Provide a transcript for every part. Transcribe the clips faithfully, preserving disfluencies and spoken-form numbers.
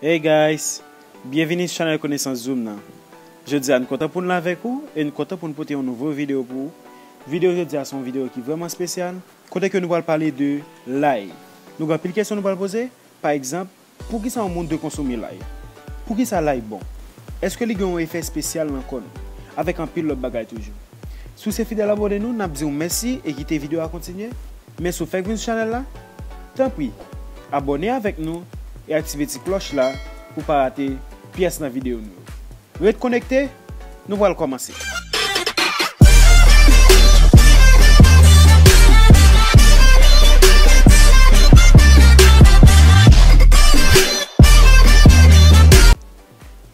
Hey guys, byenvini sou chanèl Konesans Zoom nan. Jodi a nou kontan pou n la avèk ou e nou kontan pou n pote yon nouvo videyo pou ou. Videyo jodi a se yon videyo ki vrèman espesyal, kote ke nou pral pale de lay. Nou gen anpil kesyon nou pral poze, pa egzanp, poukisa yon moun dwe konsome lay? Poukisa lay bon? Èske li gen yon efè espesyal nan kò nou? Avèk anpil lòt bagay toujou. Si w se fidèl abòne nou, n ap di w mèsi e kite videyo a kontinye. Men si w fèk vin sou chanèl la, tanpri, abòne avèk nou e aktive ti klòch la pou w pa rate pyès nan videyo nou yo. Ret konekte, nou pral kòmanse.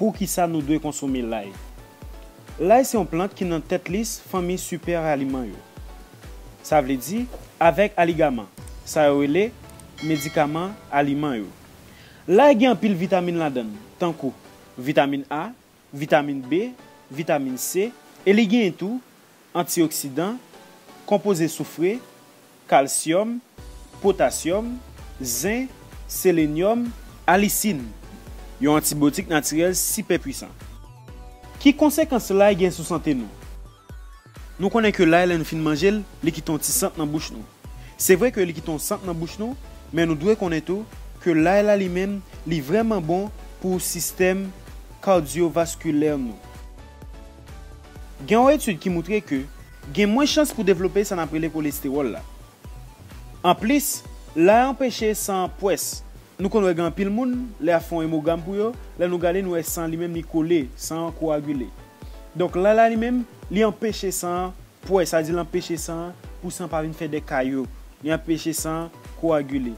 Poukisa nou dwe konsome lay? Lay se yon plant ki nan tèt lis fanmi sipè aliman yo. Sa vle di, avèk aligaman, sa yo rele medikaman aliman yo. Lay gen anpil vitamin ladan l, tankou vitamin A, vitamin B, vitamin C, e li genyen tou antioksidan, konpoze soufre, kalsyòm, potasyòm, zen, selenyòm, alisin, yon antibiyotik natirèl sipè pwisan. Ki konsekans lay gen sou sante nou? Nou konnen ke lay, lè nou fin manje l, li kite yon ti sant nan bouch nou. Se vre ke li kite yon sant nan bouch nou, men nou dwe konnen tou ke lay la li menm, li vrèman bon pou sistèm kadyovaskilè nou. Gen yon etid ki moutre ke gen mwens chans pou devlope sa n ap rele kolestewòl la. Anplis, lay anpeche san an pwès. Nou konn wè gen anpil moun, lè y ap fè yon emogram pou yo, lè nou gade, nou wè san li menm li kole, san an koagile. Donk, lay la li menm, li anpeche san an pwès, sa di l anpeche san an pou san pa vin fè de kayo. Li anpeche san an koagile.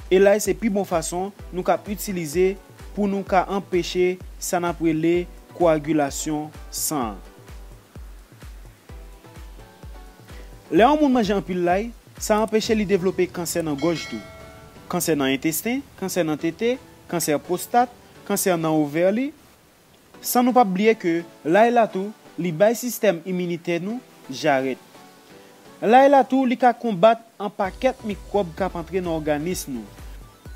E lay se pi bon fason nou ka itilize pou nou ka anpeche sa n ap rele koagilasyon san an. Lè yon moun manje anpil lay, sa anpeche li devlope kansè nan gòj tou. Kansè nan entesten, kansè nan tete, kansè pwostat, kansè nan ovè li. San nou p ap bliye ke lay la tou, li bay sistèm iminitè nou jarèt. Lay la tou, li ka konbat yon pakèt mikwòb k ap antre nan òganis nou.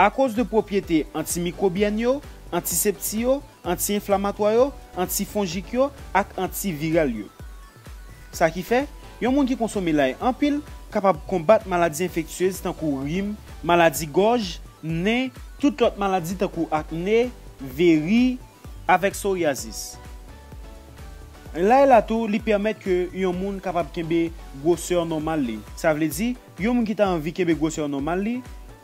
Akoz de pwopyete antimikwobyèn yo, antisepti yo, anti-enflamatwa yo, antifonjik yo ak antiviral yo. Sa ki fè, yon moun ki konsome lay anpil kapab konbat maladi enfektyez tankou rim, maladi gòj, nen, tout lòt maladi tankou akne, veri, avèk soryazis. Lay la tou, li pèmèt ke yon moun kapab kenbe gwosè nòmal li. Sa vle di, yon moun ki ta anvi kenbe gwosè nòmal li,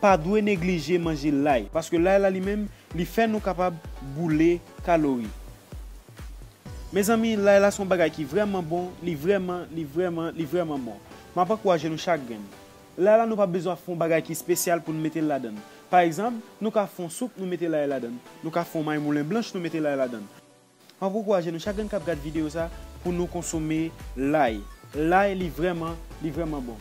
pa dwe neglije manje lay, paske lay la li menm, li fè nou kapab boule kalori. Mezanmi, lay la se yon bagay ki vrèman bon, li vrèman, li vrèman, li vrèman bon. M ap ankouraje nou chak grenn. Lay la, nou pa bezwen fè yon bagay ki espesyal pou nou mete l ladan l. Pa egzanp, nou ka fè yon soup, nou mete lay ladan l. Nou ka fè yon may moulen blanch, nou mete lay ladan l. M ap ankouraje nou chak grenn k ap gade videyo sa pou nou konsome lay. Lay, li vrèman, li vrèman bon.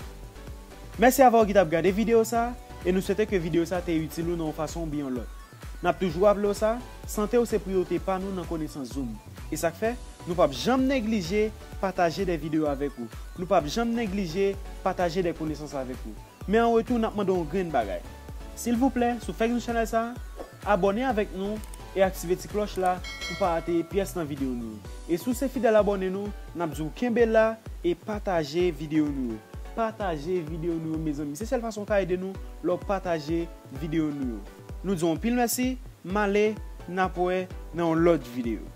Mèsi avè w ki t ap gade videyo sa, e nou swete ke videyo sa te itil ou nan yon fason oubyen yon lòt. N ap toujou raple w sa, sante w se priyorite pa nou nan Konesans Zoom. E sa k fè, nou p ap janm neglije pataje de videyo avèk ou. Nou p ap janm neglije pataje de konesans avèk ou. Men an retou, n ap mande w yon grenn bagay. Silvouplè, si w fèk sou chanèl sa, abòne avèk nou e aktive ti klòch la pou w pa rate pyès nan videyo nou yo. E si w se fidèl abòne nou, n ap di w kenbe la e pataje videyo nou yo. Pataje videyo nou yo, mezanmi. Se sèl fason w ka ede nou, lè w pataje videyo nou yo. Nou di w anpil mèsi, m ale, n ap wè nan yon lòt videyo.